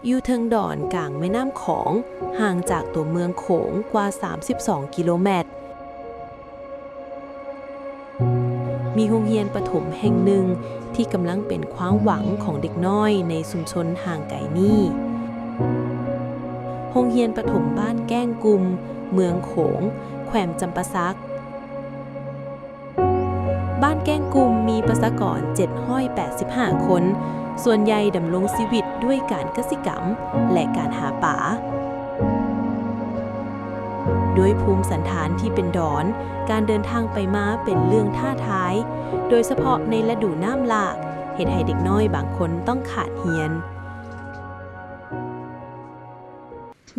ຢູ່ເທິງດອນກາງແມ່ນ້ຳຂອງ, ຫ່າງຈາກຕົວເມືອງໂຂງກວ່າສາມສິບສອງກິໂລແມັດ. ມີໂຮງຮຽນປະຖົມແຫ່ງໜຶ່ງທີ່ກຳລັງເປັນຄວາມຫວັງຂອງເດັກນ້ອຍໃນຊຸມຊົນຫ່າງໄກນີ້. ໂຮງຮຽນປະຖົມບ້ານແກ້ງກຸ່ມ, ເມືອງໂຂງ, ແຂວງຈຳປາສັກ. ບ້ານແກ້ງກຸ່ມມີປະຊາກອນເຈັດຮ້ອຍແປດສິບຫ້າຄົນ, ສ່ວນໃຫຍ່ດຳລົງຊີວິດດ້ວຍການກະສິກຳ ແລະ ການຫາປາ. ດ້ວຍພູມສັນຖານທີ່ເປັນດອນ, ການເດີນທາງໄປມາເປັນເລື່ອງທ້າທາຍ, ໂດຍສະເພາະໃນລະດູນ້ຳຫຼາກ, ເຮັດໃຫ້ເດັກນ້ອຍບາງຄົນຕ້ອງຂາດຮຽນ.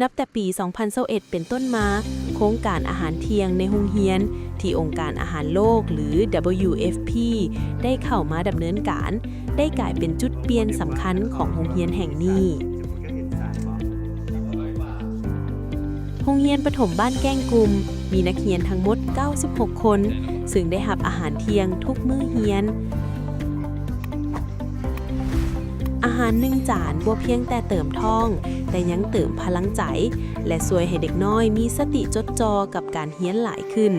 ນັບແຕ່ປີສອງພັນຊາວເອັດເປັນຕົ້ນມາ, ໂຄງການອາຫານທ່ຽງໃນໂຮງຮຽນທີ່ອົງການອາຫານໂລກ ຫຼື WFP ໄດ້ເຂົ້າມາດຳເນີນການ, ໄດ້ກາຍເປັນຈຸດປ່ຽນສຳຄັນຂອງໂຮງຮຽນແຫ່ງນີ້. ໂຮງຮຽນປະຖົມບ້ານແກ້ງກຸ່ມ ມີນັກຮຽນທັງໝົດເກົ້າສິບຫົກຄົນ, ເຊິ່ງໄດ້ຮັບອາຫານທ່ຽງທຸກມື້ຮຽນ. ອາຫານໜຶ່ງຈານບໍ່ພຽງແຕ່ເຕີມທ້ອງ, ແຕ່ຍັງເຕີມພະລັງໃຈ ແລະ ຊ່ວຍໃຫ້ເດັກນ້ອຍມີສະຕິຈົດຈ່ອກັບການຮຽນຫຼາຍຂຶ້ນ.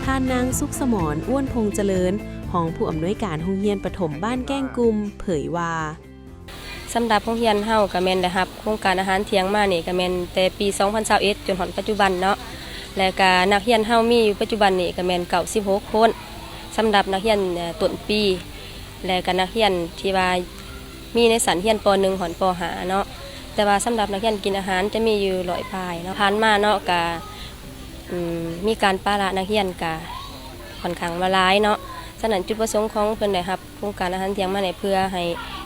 ທ່ານນາງ ສຸກສະໝອນ ອ້ວນພົງຈະເລີນ, ຮອງຜູ້ອຳນວຍການໂຮງຮຽນປະຖົມບ້ານແກ້ງກຸ່ມ ເຜີຍວ່າ, ສຳລັບໂຮງຮຽນເຮົາກະແມ່ນໄດ້ຮັບໂຄງການອາຫານທ່ຽງມານີ້ກະແມ່ນແຕ່ປີສອງພັນຊາວເອັດ ຈົນຮອດປັດຈຸບັນເນາະ, ແລະກະນັກຮຽນເຮົາມີຢູ່ປັດຈຸບັນນີ້ກະແມ່ນເກົ້າສິບຫົກຄົນ, ສຳລັບນັກຮຽນ ເອີ ຕົ້ນປີ ແລະກະນັກຮຽນທີ່ວ່າມີໃນຊັ້ນຮຽນ ປ.ໜຶ່ງ ຮອດ ປ.ຫ້າ ເນາະ, ແຕ່ວ່າສຳລັບນັກຮຽນກິນອາຫານຈະມີຢູ່ຮ້ອຍປາຍເນາະ. ຜ່ານມາເນາະ ກະ ອືມ ມີການປະລະນັກຮຽນກະຂ້ອນຂ້າງວ່າຫຼາຍເນາະ, ສະນັ້ນຈຸດປະສົງຂອງເພິ່ນໄດ້ຮັບ ໂຄງການອາຫານທ່ຽງມານີ້ເພື່ອໃຫ້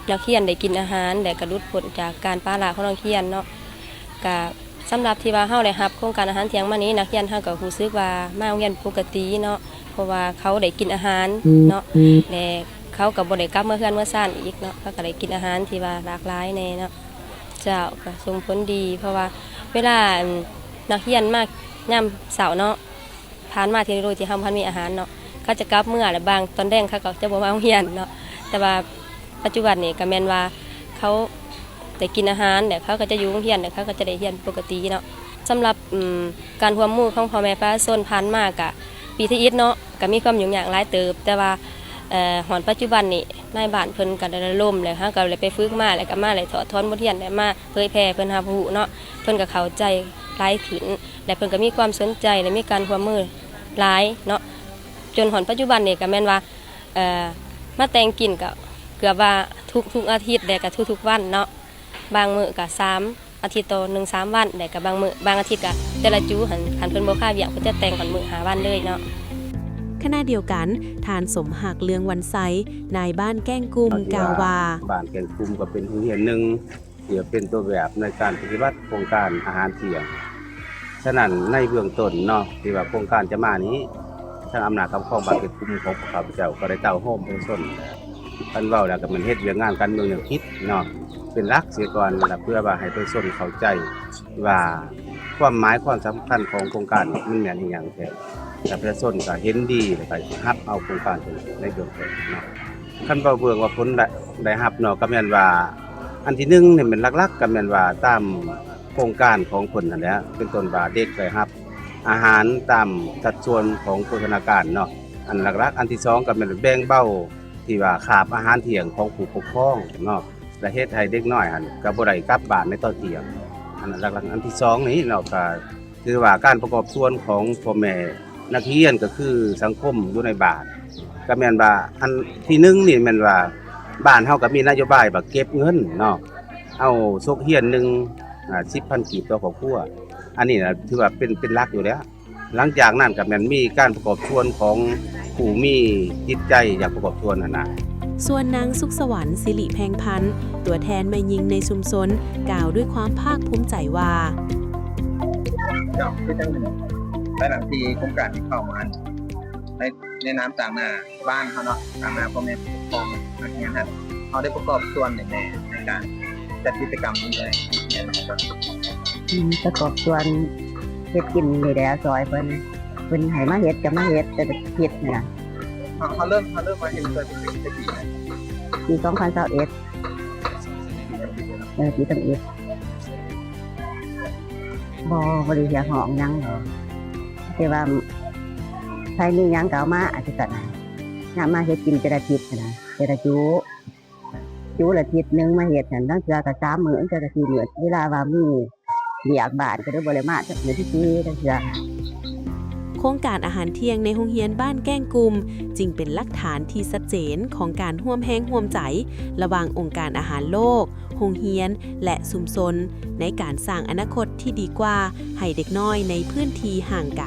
ນັກຮຽນໄດ້ກິນອາຫານ ແລະກະຫຼຸດພົ້ນຈາກການປະລະຂອງນັກຮຽນເນາະ. ກະສຳລັບທີ່ວ່າເຮົາໄດ້ຮັບໂຄງການອາຫານທ່ຽງມານີ້ ນັກຮຽນເຮົາກະຮູ້ສຶກວ່າມາໂຮງຮຽນປົກກະຕິເນາະ, ເພາະວ່າເຂົາໄດ້ກິນອາຫານເນາະ ແລະເຂົາກະບໍ່ໄດ້ກັບເມືອເຮືອນເມືອຊານອີກເນາະ, ເຂົາກະໄດ້ກິນອາຫານທີ່ວ່າຫຼາກຫຼາຍແດ່ເນາະ. ເຈົ້າ, ກະສົ່ງຜົນດີ ເພາະວ່າເວລາ ອັນ ນັກຮຽນມາຍາມເຊົ້າເນາະ, ຜ່ານມາເທື່ອໂດຍທີ່ເຮົາບໍ່ທັນມີອາຫານເນາະ, ເຂົາຈະກັບເມືອ ແລະ ບາງຕອນແລງເຂົາກໍຈະບໍ່ມາໂຮງຮຽນເນາະ. ແຕ່ວ່າປັດຈຸບັນນີ້ກໍແມ່ນວ່າເຂົາໄດ້ກິນອາຫານ ແລະ ເຂົາກໍຈະຢູ່ໂຮງຮຽນ ແລະ ເຂົາກໍຈະໄດ້ຮຽນປົກກະຕິເນາະ. ສຳລັບ ອືມ ການຮ່ວມມືຂອງພໍ່ແມ່ປະຊາຊົນຜ່ານມາ ກະປີທຳອິດເນາະ ກໍມີຄວາມຫຍຸ້ງຍາກຫຼາຍເຕີບ, ແຕ່ວ່າ ເອີ ຮອດປັດຈຸບັນນີ້ນາຍບ້ານເພິ່ນກໍໄດ້ລະດົມ ແລ້ວເຮົາກໍໄດ້ໄປຝຶກມາ ແລ້ວກໍມາໄດ້ຖອດຖອນບົດຮຽນ ແລະ ມາເຜີຍແຜ່ເພິ່ນຮັບຮູ້ເນາະ, ເພິ່ນກໍເຂົ້າໃຈຫຼາຍຂຶ້ນ ແລະ ເພິ່ນກໍມີຄວາມສົນໃຈ ແລະ ມີການຮ່ວມມືຫຼາຍເນາະ. ຈົນຮອດປັດຈຸບັນນີ້ກໍແມ່ນວ່າ ເອີ ມາແຕ່ງກິນກໍເກືອບວ່າທຸກໆອາທິດ ແລະ ກໍທຸກໆວັນເນາະ, ບາງມື້ກໍສາມ ອາທິດຕໍ່ໜຶ່ງສາມວັນ ແລະກະບາງມື້ ບາງອາທິດກະແຕ່ລະຈູຫັ້ນ ຄັນເພິ່ນບໍ່ຄາວຽກ ເພິ່ນຈະແຕ່ງຮອດມື້ຫ້າວັນເລີຍເນາະ. ຂະນະດຽວກັນ, ທ່ານ ສົມຮັກ ເລື່ອງວັນໄຊ ນາຍບ້ານແກ້ງກຸ່ມ ກ່າວວ່າ, ບ້ານແກ້ງກຸ່ມກໍເປັນໂຮງຮຽນໜຶ່ງທີ່ເປັນຕົວແບບໃນການປະຕິບັດໂຄງການອາຫານທ່ຽງ. ສະນັ້ນ ໃນເບື້ອງຕົ້ນເນາະ ທີ່ວ່າໂຄງການຈະມານີ້ ທາງອຳນາດການປົກຄອງບ້ານແກ້ງກຸ່ມຂອງພວກຂ້າພະເຈົ້າກໍໄດ້ເຕົ້າໂຮມປະຊາຊົນ ຄັນເວົ້າແລ້ວກໍແມ່ນເຮັດວຽກງານການເມືອງແນວຄິດເນາະ ເປັນຫຼັກເສຍກ່ອນ ແລ້ວເພື່ອວ່າໃຫ້ປະຊາຊົນເຂົ້າໃຈວ່າຄວາມໝາຍຄວາມສຳຄັນຂອງໂຄງການນີ້ມັນແມ່ນອີ່ຫຍັງແທ້ ແລ້ວປະຊາຊົນກໍເຫັນດີ ແລ້ວກໍຮັບເອົາໂຄງການຕົວນີ້ໃນເບື້ອງຕົ້ນເນາະ. ຄັນເວົ້າເບິ່ງວ່າຜົນໄດ້ ໄດ້ຮັບເນາະ ກໍແມ່ນວ່າອັນທີໜຶ່ງນີ້ແມ່ນຫຼັກໆ ກໍແມ່ນວ່າຕາມໂຄງການຂອງເພິ່ນຫັ້ນແຫຼະ ເປັນຕົ້ນວ່າເດັກໄດ້ຮັບອາຫານຕາມສັດສ່ວນຂອງໂພຊະນາການເນາະ ອັນຫຼັກໆ. ອັນທີສອງກໍແມ່ນແບ່ງເບົາ ທີ່ວ່າຄາບອາຫານທ່ຽງຂອງຜູ້ປົກຄອງເນາະ ແລະ ເຮັດໃຫ້ເດັກນ້ອຍຫັ້ນກໍບໍ່ໄດ້ກັບບ້ານໃນຕອນທ່ຽງ ອັນນັ້ນຫຼັກໆ. ອັນທີສອງນີ້ເນາະ ກໍຖືວ່າການປະກອບສ່ວນຂອງພໍ່ແມ່ນັກຮຽນ ກໍຄືສັງຄົມຢູ່ໃນບ້ານ ກໍແມ່ນວ່າອັນທີໜຶ່ງນີ້ແມ່ນວ່າບ້ານເຮົາກໍມີນະໂຍບາຍວ່າເກັບເງິນເນາະ ເອົາສົກຮຽນໜຶ່ງ ອາ ສິບພັນກີບຕໍ່ຄອບຄົວ ອັນນີ້ນະຖືວ່າເປັນ ເປັນຫຼັກຢູ່ແລ້ວ. ຫຼັງຈາກນັ້ນກໍແມ່ນມີການປະກອບສ່ວນຂອງຜູ້ມີຈິດໃຈຢາກປະກອບສ່ວນຫັ້ນນະ. ສ່ວນນາງ ສຸກສະຫວັນ ສິລິແພງພັນ ຕົວແທນແມ່ຍິງໃນຊຸມຊົນ ກ່າວດ້ວຍຄວາມພາກພູມໃຈວ່າ, ເຈົ້າ ຄືຈັ່ງໃນຫຼັງທີ່ໂຄງການທີ່ເຂົ້າມາໃນ ໃນນາມຕາງໜ້າບ້ານເຮົາເນາະ ຕາງໜ້າພໍ່ແມ່ຜູ້ປົກຄອງນັກຮຽນຫັ້ນ ເຮົາໄດ້ປະກອບສ່ວນຫຍັງແດ່ໃນການຈັດກິດຈະກຳນີ້ແດ່? ອືມ ປະກອບສ່ວນເຮັດກິນນີ້ແຫຼະ ຊ່ອຍເພິ່ນ ເພິ່ນໃຫ້ມາເຮັດກໍມາເຮັດ ແຕ່ກໍຄິດຫັ້ນນະ. ເຮົາ ເຮົາເລີ່ມ ເຮົາເລີ່ມມາເຮັດເທື່ອນີ້ເປັນຈັກປີແລ້ວ? ປີສອງພັນຊາວເອັດ ເອີ ປີສອງພັນຊາວເອັດ ບໍ່ ບໍ່ໄດ້ຮຽກຮ້ອງຫຍັງດອກ ແຕ່ວ່າໃຜມີຫຍັງກໍເອົາມາ ອາທິດນັ້ນນະ ຍາມມາເຮັດກິນແຕ່ລະທິດຫັ້ນນະ ແຕ່ລະຈຸ ຈຸລະທິດໜຶ່ງມາເຮັດຫັ້ນ ລາງເທື່ອກໍສາມມື້ ລາງເທື່ອກໍສີ່ມື້ ເວລາວ່າມີວຽກບ້ານກໍເລີຍບໍ່ໄດ້ມາ ເທື່ອທີສີ່ ລາງເທື່ອ. ໂຄງການອາຫານທ່ຽງໃນໂຮງຮຽນບ້ານແກ້ງກຸ່ມ ຈຶ່ງເປັນຫຼັກຖານທີ່ຊັດເຈນຂອງການຮ່ວມແຮງຮ່ວມໃຈລະຫວ່າງອົງການອາຫານໂລກ, ໂຮງຮຽນ ແລະ ຊຸມຊົນ ໃນການສ້າງອະນາຄົດທີ່ດີກວ່າໃຫ້ເດັກນ້ອຍໃນພື້ນທີ່ຫ່າງໄກ.